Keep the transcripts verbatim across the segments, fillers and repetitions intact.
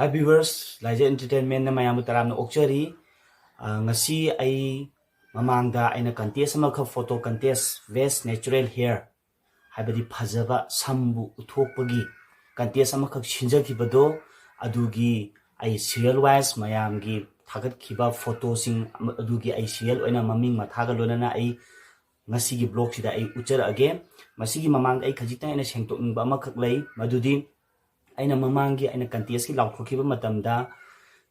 Hi viewers, ꯂꯥꯏꯖ Entertainmentꯅ ꯃꯌꯥꯝꯕꯨ ꯇꯔꯥꯝꯅ ꯑꯣꯛꯆꯔꯤ꯫ ꯑ, ꯉꯁꯤ ꯑꯩ ꯃꯃꯥꯡꯗ ꯑꯩꯅ contest ꯑꯃꯈꯛ, photo contest, Best Natural Hair, ꯍꯥꯏꯕꯗꯤ ꯐꯖꯕ ꯁꯝꯕꯨ ꯎꯠꯊꯣꯛꯄꯒꯤ contest ꯑꯃꯈꯛ ꯁꯤꯟꯖꯈꯤꯕꯗꯣ, ꯑꯗꯨꯒꯤ ꯑꯩ serial wise ꯃꯌꯥꯝꯒꯤ ꯊꯥꯒꯠꯈꯤꯕ photoꯁꯤꯡ ꯑꯃ-, ꯑꯗꯨꯒꯤ ꯑꯩ serial ꯑꯣꯏꯅ ꯃꯃꯤꯡ ꯃꯊꯥꯒ ꯂꯣꯏꯅꯅ ꯑꯩ ꯉꯁꯤꯒꯤ vlogꯁꯤꯗ ꯑꯩ ꯎꯠꯆꯔꯛꯑꯒꯦ꯫ ꯃꯁꯤꯒꯤ ꯃꯃꯥꯡꯗ ꯑꯩ ꯈꯖꯤꯛꯇꯪ ꯑꯩꯅ ꯁꯦꯡꯗꯣꯛꯅꯤꯡꯕ ꯑꯃꯈꯛ ꯂꯩ, ꯃꯗꯨꯗꯤ ꯑꯩꯅ ꯃꯃꯥꯡꯒꯤ ꯑꯩꯅ contestꯀꯤ ꯂꯥꯎꯊꯣꯛꯈꯤꯕ ꯃꯇꯝꯗ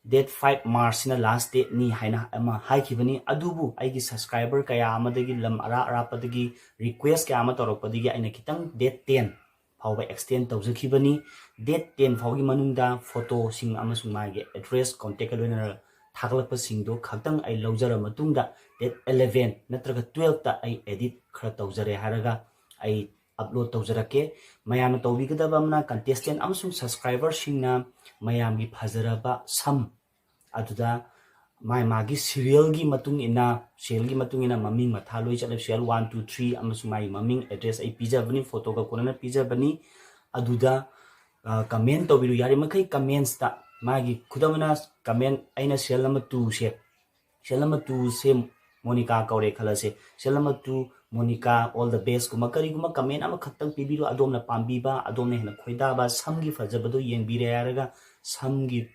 date five Marchꯁꯤꯅ last dateꯅꯤ ꯍꯥꯏꯅ ꯑꯃ ꯍꯥꯏꯈꯤꯕꯅꯤ꯫ ꯑꯗꯨꯕꯨ ꯑꯩꯒꯤ subscriber ꯀꯌꯥ ꯑꯃꯗꯒꯤ, ꯂꯝ ꯑꯔꯥꯞ ꯑꯔꯥꯞꯄꯗꯒꯤ request ꯀꯌꯥ ꯑꯃ ꯇꯧꯔꯛꯄꯗꯒꯤ ꯑꯩꯅ ꯈꯤꯇꯪ date ten ꯐꯥꯎꯕ extend ꯇꯧꯖꯈꯤꯕꯅꯤ꯫ Date ten ꯐꯥꯎꯒꯤ ꯃꯅꯨꯡꯗ photoꯁꯤꯡ ꯑꯃꯁꯨꯡ ꯃꯥꯒꯤ address, contactꯀ ꯂꯣꯏꯅꯅ ꯊꯥꯒꯠꯂꯛꯄꯁꯤꯡꯗꯣ ꯈꯛꯇꯪ ꯑꯩ ꯂꯧꯖꯔ ꯃꯇꯨꯡꯗ date eleven ꯅꯠꯇ꯭ꯔꯒ twelveꯇ ꯑꯩ edit ꯈꯔ ꯇꯧꯖꯔꯦ ꯍꯥꯏꯔꯒ ꯑꯩ upload ꯇꯧꯖꯔꯛꯀꯦ꯫ ꯃꯌꯥꯝꯅ ꯇꯧꯕꯤꯒꯗꯕ ꯑꯃꯅ, contestant ꯑꯃꯁꯨꯡ subscriberꯁꯤꯡꯅ ꯃꯌꯥꯝꯒꯤ ꯐꯖꯔꯕ ꯁꯝ ꯑꯗꯨꯗ ꯃꯥꯏ ꯃꯥꯒꯤ serialꯒꯤ ꯃꯇꯨꯡ ꯏꯟꯅ, serialꯒꯤ ꯃꯇꯨꯡ ꯏꯟꯅ ꯃꯃꯤꯡ ꯃꯊꯥ ꯂꯣꯏ ꯆꯠꯂꯦ꯫ Serial one, two, three ꯑꯃꯁꯨꯡ ꯃꯥꯒꯤ ꯃꯃꯤꯡ, address ꯑꯩ ꯄꯤꯖꯕꯅꯤ, photoꯒ ꯀꯣꯟꯅꯅ ꯄꯤꯖꯕꯅꯤ꯫ ꯑꯗꯨꯗ, ꯑ, comment ꯇꯧꯕꯤꯔꯨ꯫ ꯌꯥꯔꯤꯃꯈꯩ commentsꯇ ꯃꯥꯒꯤ, ꯈꯨꯗꯝ ꯑꯣꯏꯅ comment ꯑꯩꯅ serial number twoꯁꯦ, serial number twoꯁꯦ ꯃꯣꯅꯤꯀꯥ ꯀꯧꯔꯦ ꯈꯜꯂꯁꯦ꯫ Serial number two, Monika, all the bestꯀꯨꯝꯕ ꯀꯔꯤꯒꯨꯝꯕ comment ꯑꯃꯈꯛꯇꯪ ꯄꯤꯕꯤꯔꯣ꯫ ꯑꯗꯣꯝꯅ ꯄꯥꯝꯕꯤꯕ, ꯑꯗꯣꯝꯅ ꯍꯦꯟꯅ ꯈꯣꯏꯗꯥꯕ, ꯁꯝꯒꯤ ꯐꯖꯕꯗꯣ ꯌꯦꯡꯕꯤꯔꯦ ꯍꯥꯏꯔꯒ ꯁꯝꯒꯤ,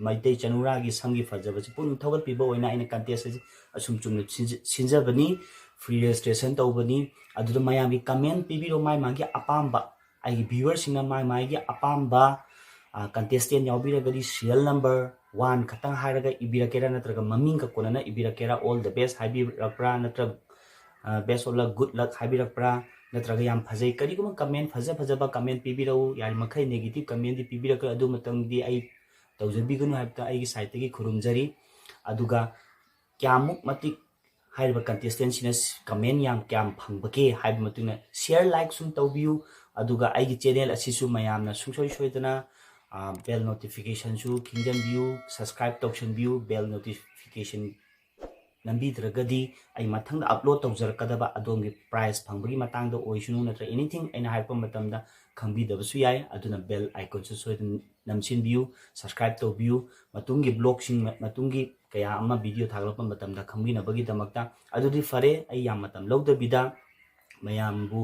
ꯃꯩꯇꯩ ꯆꯅꯨꯔꯥꯒꯤ ꯁꯝꯒꯤ ꯐꯖꯕꯁꯤ ꯄꯨꯛꯅꯤꯡ ꯊꯧꯒꯠꯄꯤꯕ ꯑꯣꯏꯅ ꯑꯩꯅ contest ꯑꯁꯤ ꯑꯁꯨꯝ ꯆꯨꯝꯅ ꯁꯤꯟꯖ-, ꯁꯤꯟꯖꯕꯅꯤ꯫ Free registration ꯇꯧꯕꯅꯤ꯫ ꯑꯗꯨꯗ ꯃꯌꯥꯝꯒꯤ comment ꯄꯤꯕꯤꯔꯣ, ꯃꯥꯏ ꯃꯥꯒꯤ ꯑꯄꯥꯝꯕ, ꯑꯩꯒꯤ viewerꯁꯤꯡꯅ ꯃꯥꯏ ꯃꯥꯒꯤ ꯑꯄꯥꯝꯕ, ꯑ, contestant ꯌꯥꯎꯕꯤꯔꯒꯗꯤ serial number one ꯈꯛꯇꯪ ꯍꯥꯏꯔꯒ ꯏꯕꯤꯔꯛꯀꯦꯔꯥ, ꯅꯠꯇ꯭ꯔꯒ ꯃꯃꯤꯡꯒ ꯀꯣꯟꯅꯅ ꯏꯕꯤꯔꯛꯀꯦꯔꯥ, all the best ꯍꯥꯏꯕꯤꯔꯛꯄ꯭ꯔꯥ, ꯅꯠꯇ꯭ꯔꯒ, ꯑ, best of luck, good luck ꯍꯥꯏꯕꯤꯔꯛꯄ꯭ꯔꯥ, ꯅꯠꯇ꯭ꯔꯒ ꯌꯥꯝ ꯐꯖꯩ, ꯀꯔꯤꯒꯨꯝꯕ comment, ꯐꯖ ꯐꯖꯕ comment ꯄꯤꯕꯤꯔꯛꯎ꯫ ꯌꯥꯔꯤꯃꯈꯩ negative commentꯗꯤ ꯄꯤꯕꯤꯔꯛꯀꯅꯨ, ꯑꯗꯨ ꯃꯇꯪꯗꯤ ꯑꯩ ꯇꯧꯖꯕꯤꯒꯅꯨ ꯍꯥꯏꯕꯗ ꯑꯩꯒꯤ sideꯇꯒꯤ ꯈꯨꯔꯨꯝꯖꯔꯤ꯫ ꯑꯗꯨꯒ ꯀꯌꯥꯃꯨꯛ ꯃꯇꯤꯛ ꯍꯥꯏꯔꯤꯕ contestantꯁꯤꯅ comment ꯌꯥꯝ ꯀꯌꯥꯝ ꯐꯪꯕꯒꯦ ꯍꯥꯏꯕ ꯃꯇꯨꯡ ꯏꯟꯅ share, like ꯁꯨꯝ ꯇꯧꯕꯤꯌꯨ꯫ ꯑꯗꯨꯒ ꯑꯩꯒꯤ channel ꯑꯁꯤꯁꯨ ꯃꯌꯥꯝꯅ ꯁꯨꯡꯁꯣꯏ ꯁꯣꯏꯗꯅ, ꯑ, bell notificationꯁꯨ ꯈꯤꯡꯖꯤꯟꯕꯤꯌꯨ, subscribe ꯇꯧꯁꯤꯟꯕꯤꯌꯨ, bell notification ꯅꯝꯕꯤꯗ꯭ꯔꯒꯗꯤ ꯑꯩ ꯃꯊꯪꯗ ꯑꯞꯂꯣꯗ ꯇꯧꯖꯔꯛꯀꯗꯕ ꯑꯗꯣꯝꯒꯤ ꯄ꯭ꯔꯥꯏꯖ ꯐꯪꯕꯒꯤ ꯃꯇꯥꯡꯗ ꯑꯣꯏꯁꯅꯨ, ꯅꯠꯇ꯭ꯔꯒ ꯑꯦꯅꯤꯊꯤꯡ ꯑꯩꯅ ꯍꯥꯏꯔꯛꯄ ꯃꯇꯝꯗ ꯈꯪꯕꯤꯗꯕꯁꯨ ꯌꯥꯏ꯫ ꯑꯗꯨꯅ ꯕꯦꯜ ꯑꯥꯏꯀꯣꯟꯁꯨ ꯁꯣꯏꯗꯅ ꯅꯝꯁꯤꯟꯕꯤꯌꯨ, ꯁꯕꯁꯀ꯭ꯔꯥꯏꯕ ꯇꯧꯕꯤꯌꯨ꯫ ꯃꯇꯨꯡꯒꯤ ꯕ꯭ꯂꯣꯒꯁꯤꯡ, ꯃꯇꯨꯡꯒꯤ ꯀꯌꯥ ꯑꯃ ꯚꯤꯗꯤꯑꯣ ꯊꯥꯒꯠꯂꯛꯄ ꯃꯇꯝꯗ ꯈꯪꯕꯤꯅꯕꯒꯤꯗꯃꯛꯇ꯫ ꯑꯗꯨꯗꯤ ꯐꯔꯦ, ꯑꯩ ꯌꯥꯝ ꯃꯇꯝ ꯂꯧꯗꯕꯤꯗ ꯃꯌꯥꯝꯕꯨ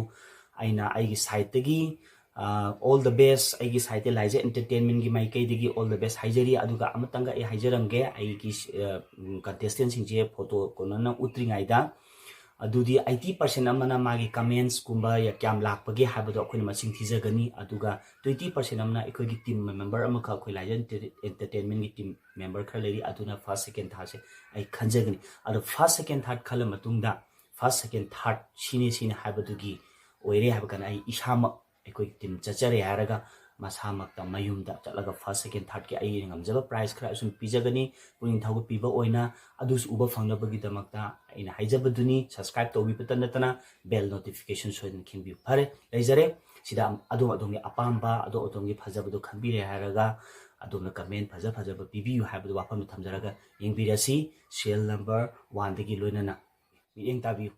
ꯑꯩꯅ ꯑꯩꯒꯤ ꯁꯥꯏꯠꯇꯒꯤ ꯑꯣꯜ ꯗ ꯕꯦꯁ, ꯑꯩꯒꯤ ꯁꯥꯏꯠꯇ ꯂꯥꯏꯖ ꯑꯦꯟꯇꯔꯇꯦꯟꯃꯦꯟꯒꯤ ꯃꯥꯏꯀꯩꯗꯒꯤ ꯑꯣꯜ ꯗ ꯕꯦꯁ ꯍꯥꯏꯖꯔꯤ꯫ ꯑꯗꯨꯒ ꯑꯃꯇꯪꯒ ꯑꯩ ꯍꯥꯏꯖꯔꯝꯒꯦ, ꯑꯩꯒꯤ ꯀꯟꯇꯦꯁꯇꯦꯟꯁꯤꯡꯁꯦ ꯐꯣꯇꯣ ꯀꯣꯟꯅꯅ ꯎꯠꯇ꯭ꯔꯤꯉꯩꯗ, ꯑꯗꯨꯗꯤ ꯑꯩꯠꯇꯤ ꯄꯥꯔꯁꯦꯟ ꯑꯃꯅ ꯃꯥꯒꯤ ꯀꯃꯦꯟꯁꯀꯨꯝꯕ ꯀꯌꯥꯝ ꯂꯥꯛꯄꯒꯦ ꯍꯥꯏꯕꯗꯣ ꯑꯩꯈꯣꯏꯅ ꯃꯁꯤꯡ ꯊꯤꯖꯒꯅꯤ꯫ ꯑꯗꯨꯒ ꯇ꯭ꯋꯦꯟꯇꯤ ꯄꯥꯔꯁꯦꯟ ꯑꯃꯅ ꯑꯩꯈꯣꯏꯒꯤ ꯇꯤꯝ ꯃꯦꯝꯕꯔ ꯑꯃꯈꯛ, ꯑꯩꯈꯣꯏ ꯂꯥꯏꯖ ꯑꯦꯟꯇꯔꯇꯦꯟꯃꯦꯟꯒꯤ ꯇꯤꯝ ꯃꯦꯝꯕꯔ ꯈꯔ ꯂꯩꯔꯤ, ꯑꯗꯨꯅ ꯐꯥꯔꯁ, ꯁꯦꯀꯦꯟ, ꯊꯥꯔꯠꯁꯦ ꯑꯩ ꯈꯟꯖꯒꯅꯤ꯫ ꯑꯗꯣ ꯐꯥꯔꯁ, ꯁꯦꯀꯦꯟ, ꯊꯥꯔꯠ ꯈꯜꯂ ꯃꯇꯨꯡꯗ ꯐꯥꯔꯁ, ꯁꯦꯀꯦꯟ, ꯊꯥꯔꯠ ꯁꯤꯅꯤ ꯁꯤꯅꯤ ꯍꯥꯏꯕꯗꯨꯒꯤ ꯑꯣꯏꯔꯦ ꯍꯥꯏꯕ ꯀꯥꯟꯗ ꯑꯩ ꯏꯁꯥꯃꯛ ꯑꯩꯈꯣꯏ ꯇꯤꯝ ꯆꯠꯆꯔꯦ ꯍꯥꯏꯔꯒ ꯃꯁꯥꯃꯛꯇ ꯃꯌꯨꯝꯗ ꯆꯠꯂꯒ ꯐꯥꯔꯁ, ꯁꯦꯀꯦꯟ, ꯊꯥꯔꯠꯀꯤ ꯑꯩꯅ ꯉꯝꯖꯕ ꯄ꯭ꯔꯥꯏꯖ ꯈꯔ ꯑꯁꯨꯝ ꯄꯤꯖꯒꯅꯤ꯫ ꯄꯨꯛꯅꯤꯡ ꯊꯧꯒꯠꯄꯤꯕ ꯑꯣꯏꯅ ꯑꯗꯨꯁꯨ ꯎꯕ ꯐꯪꯅꯕꯒꯤꯗꯃꯛꯇ ꯑꯩꯅ ꯍꯥꯏꯖꯕꯗꯨꯅꯤ, ꯁꯕꯁꯀ꯭ꯔꯥꯏꯕ ꯇꯧꯕꯤꯕꯇ ꯅꯠꯇꯅ ꯕꯦꯜ ꯅꯣꯇꯤꯐꯤꯀꯦꯁꯟ ꯁꯣꯏꯗꯅ ꯈꯤꯡꯕꯤꯌꯨ꯫ ꯐꯔꯦ, ꯂꯩꯖꯔꯦ꯫ ꯁꯤꯗ ꯑꯗꯣꯝ ꯑꯗꯣꯝꯒꯤ ꯑꯄꯥꯝꯕ, ꯑꯗꯣꯝ ꯑꯗꯣꯝꯒꯤ ꯐꯖꯕꯗꯣ ꯈꯟꯕꯤꯔꯦ ꯍꯥꯏꯔꯒ ꯑꯗꯣꯝꯅ ꯀꯃꯦꯟ ꯐꯖ ꯐꯖꯕ ꯄꯤꯕꯤꯌꯨ ꯍꯥꯏꯕꯗꯨ ꯋꯥꯐꯝꯗ ꯊꯝꯖꯔꯒ ꯌꯦꯡꯕꯤꯔꯁꯤ꯫ ꯁꯤꯔꯤꯌꯦꯜ ꯅꯝꯕꯔ ꯋꯥꯟꯗꯒꯤ ꯂꯣꯏꯅꯅ ꯃꯤꯠꯌꯦꯡ ꯇꯥꯕꯤꯌꯨ꯫